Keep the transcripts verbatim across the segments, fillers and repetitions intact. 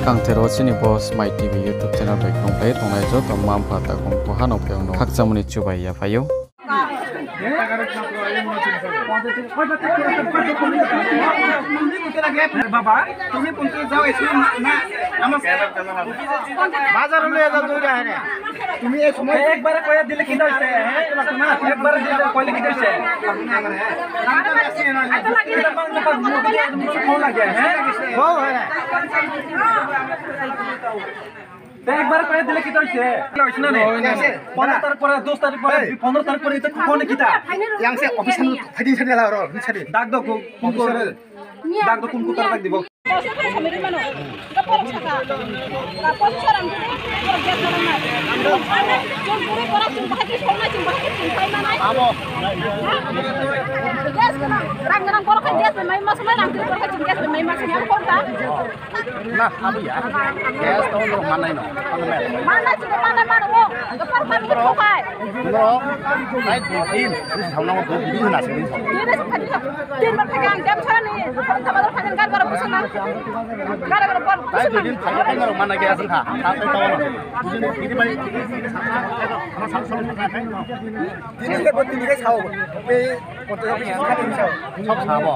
Kangthero chini bo Smai T V YouTube channel bai khlumphai tongnai joto mma mpha takhu mkhu ha no phai no khakchangmani chubai ya phai ou. বাবা, তুমি কিন্তু যাও, এসে না, আমার বাজার হলে এত দূর যায় না। তুমি এই সময় একবারে কয়ে দিলে কি হইছে? হ্যাঁ, একবারে দিলে কইলে কি হইছে? এটা বাংলা কথা বলতে ফোন লাগে, হ্যাঁ? বউ হয় না। তো একবারে কয়ে দিলে কি হইছে? হইছে না রে? পনেরো তারিখ পরে, দশ তারিখ পরে, পনেরো তারিখ পরে এটা কোনে কিতা? Yang se office anu tadi sana lah, ro, ini tadi. Dak do ko, office anu. Dak do kun kutar dak dibo. Gas, rang rang borok khe gas bai mai ma sumai, rang kiri borok khe gas bai mai ma sumai, ang kong ta. Na, abo ya. Gas to lo manai no. Mana sih mana mana wo. Kepar kami kau kai. Lo, naik din, ini sama nama tuh, ini nasi ini sama. Ini nasi kami kau. Din berpegang jam sana nih. Sama berpegang kan baru pusing kan. Gara-gara baru pusing kan. Naik din, pakai nggak mana gas ha. Sampai tahu lah. Ini baik. Ini kan buat ini guys, tahu. Sob sabo.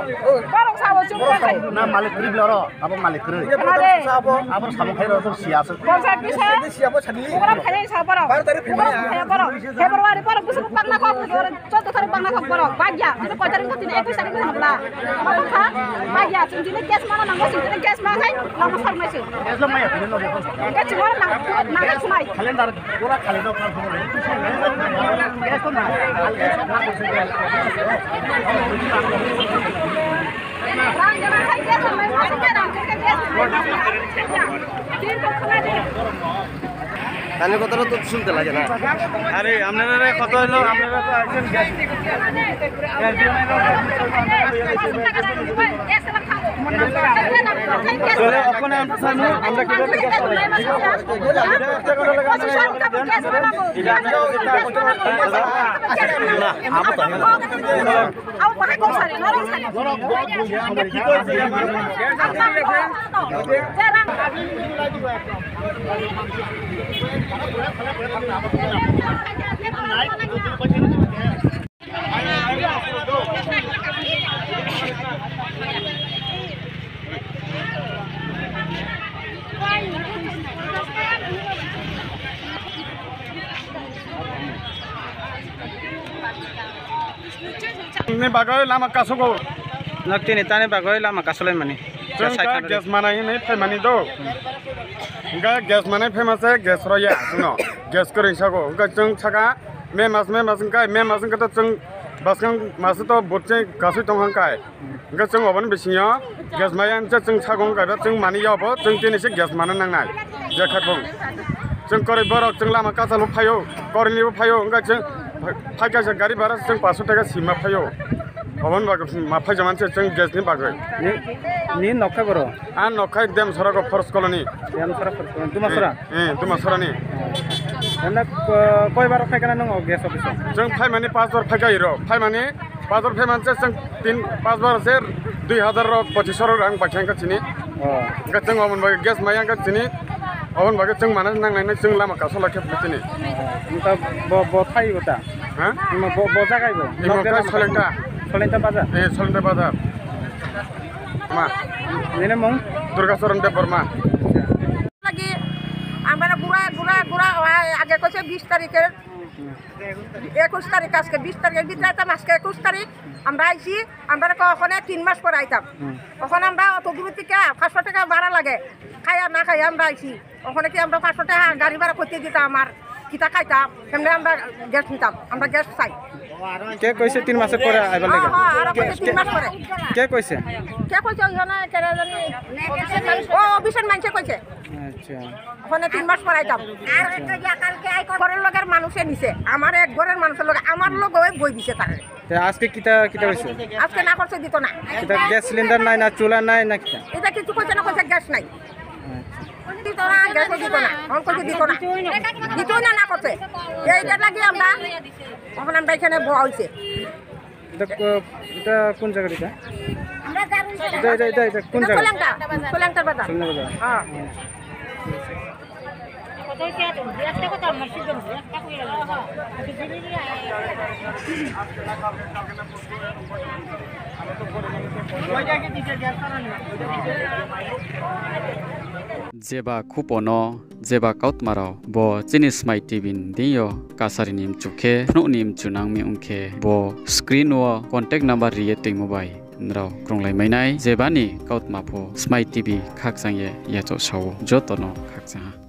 Borok sabo, chung borok sabo. Na malik kri bloro, abo malik kri. Kenapa? Abo sabo khai rok siya se. Borok sabo, bisa. Borok khai sabo borok. Borok khai borok. February borok, bisa pangna kok, chaudo tarik pangna kok borok. Bagya, itu koi tarik itu ekus tarik itu nabla. Apa kha? Bagya, sini gas mana nanggo, sini gas mana kai, lama sar mai sih. Gas mana nang, nang sumai. Calendar. Tani kotoro to sunte lage na. আরে, আপনারা কত হইলো? আপনারা তো একজন guest। চলে, ওখানে আমরা থামবো, আমরা কিভাবে guest বানাই? না, আপাতত। Ni bagoi lama kasogo. Nok tini tani bagoi lama kasolai mani. Chung ka gas manai hinwi phaimani do. Hingka gas manai phaima se gas roya chwngno. Gas kwrwi sago. Hingka chwng saka May mas, May mas hingka, May mas hingka to chwng baskang mas to butching kasui tong hangkai. Hingka chwng oboni bisingyo gas maya hingka chwng sago hingka chwng mani yobo chwng tini se gas mana nangnai. Jekhat bung. Chwng koroi borok chwng lama kachalo phaio, koroi nibo phaio, hingka chwng phaika se gari bara chwng paso taka sima phaio. Oboni bagwi ma phai jaman se chwng gas ni bagwi. Ni, ni nokha boro? A nokha Demsora go Forest Colony. Demsora Forest Colony. Dumasora? Eh, eh, Dumasora ni. Anda, ko-, koi bar phaikha na nung o gas office o? Chwng phaimani pas bar phaikha iro. Phaimani pas bar phaiman se chwng tin, pas bar se dui hazar ro pochis ro rang bakha hingka chini. Oh. Hingka chwng oboni bagwi gas maya hingka chini. Oboni bagwi chwng mana nangnai nai chwng lama kasola khe chini. Hingka bo, bo thai bo ta? Ha? Imo bo, bo jagai bo? Imo kai Solenta. Solenta bazar? Eh, Solenta bazar. Ma. Nini mung? Durga Charan Debbarma. লাগি আমরা ঘুরা, ঘুরা, ঘুরা, আগে কইছে বিশ তারিখের, একুশ তারিখ, আজকে বিশ তারিখের ভিতরে আইতাম, আজকে একুশ তারিখ, আমরা আইছি, আমরা কো ওখানে তিন মাস পরে আইতাম। হুম। ওখানে আমরা অত দূর থেকে পাঁচশো টাকা ভাড়া লাগে, খাইয়া না খাইয়া আমরা আইছি। ওখানে কি আমরা পাঁচশো টাকা গাড়ি ভাড়া করতে দিতাম, আর কিতা খাইতাম, এমনি আমরা গ্যাস নিতাম, আমরা গ্যাস চাই। কে কইছে তিন মাসের পরে আইবার লাগি? হ্যাঁ, হ্যাঁ, আর কে, কইছে তিন কে, মাস পরে। কে কইছে? কে কইছে ওই জন্য, কে জানি? ও, অফিসের মানুষে কইছে। আচ্ছা। ওখানে তিন মাস পরে আইতাম। আর একটা যে কালকে আই ঘরের লোকের মানুষে নিছে, আমার এক ঘরের মানুষের লোক, আমার লোক ওই বই দিছে তারে। তে আজকে কিতা, কিতা কইছে? আজকে না করছে, দিত না। কিতা গ্যাস সিলিন্ডার নাই না, চুলা নাই না কিতা? এটা কিছু কইছে না, কইছে গ্যাস নাই। আচ্ছা। দিত না, গ্যাসও দিত না। অন কইছে দিত না। দিত না, না করছে। এইটার লাগি আমরা, এখন আমরা এখানে বওয়া হইছে। এটা ক-, এটা কোন জায়গার এটা? আমরা জানি এটা কোন জায়গা? কল্যাণতলা। কল্যাণতলা বাজার। হ্যাঁ। Jeba khupo no, jeba kautma rao bo chini Smai TV ni deing yo kasari ni mchu khe, phnuh ni mchu nang mi ong khe, bo screen wo contact number ri ye toimo bai nrao krunglai mai nai. Jeba ni kautma pho Smai TV khakchang ye yachaoh sa ou, joto no khakchang ha.